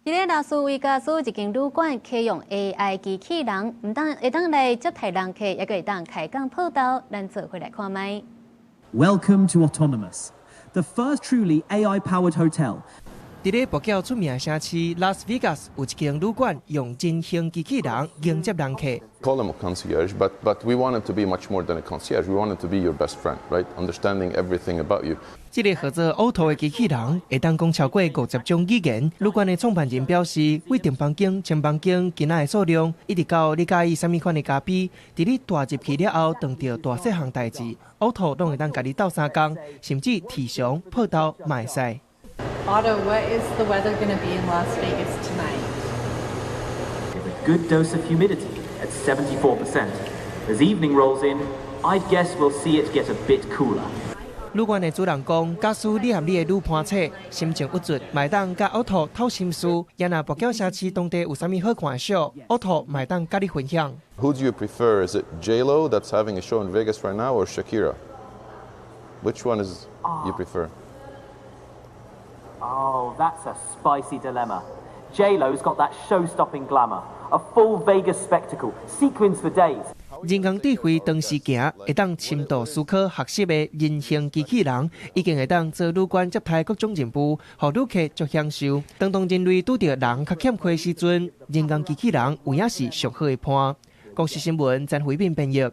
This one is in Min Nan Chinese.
佇咧拉斯維加斯一間旅館，啟用 AI 機器人，毋但會當來接待人客，也閣會當開講報道。咱做伙來看覓。 Welcome to Otonomus, the first truly AI-powered hotel. 佇咧博繳出名城市拉斯維加斯，有一間旅館用人形機器人迎接人客。 Call them a concierge, but we want it to be much more than a concierge. We want it to be your best friend, right? Understanding everything about you. 這个號做 Otto 的機器人會當講超過50種語言。旅館的創辦人表示，為訂房間、清房間、囡仔的數量，一直到你佮意啥物款的咖啡，佇你踏入去了後，當著大細項代誌，Otto 攏會當共你鬥相共，甚至提相報道嘛會使。 Otto, what is the weather going to be in Las Vegas tonight? With a good dose of humidity at 74%. As evening rolls in, I'd guess we'll see it get a bit cooler. 旅館的主人講，假使你和你的女伴冊心情鬱卒，嘛會當佮 Otto 透心事；也若博繳城市當地有啥物好看的秀，Otto 嘛會當佮你分享。 Who do you prefer? Is it J-Lo that's having a show in Vegas right now or Shakira? Which one is you prefer? Oh, that's a spicy dilemma. J-Lo's got that show-stopping glamour, a full Vegas spectacle, sequins for days. 人工智慧當時行，會當深度思考學習的人形機器人，已經會當做旅館接待各種任務，予旅客足享受。當人類拄著人較欠缺的時陣，人工機器人有影是上好的伴。公視新聞詹慧敏編譯。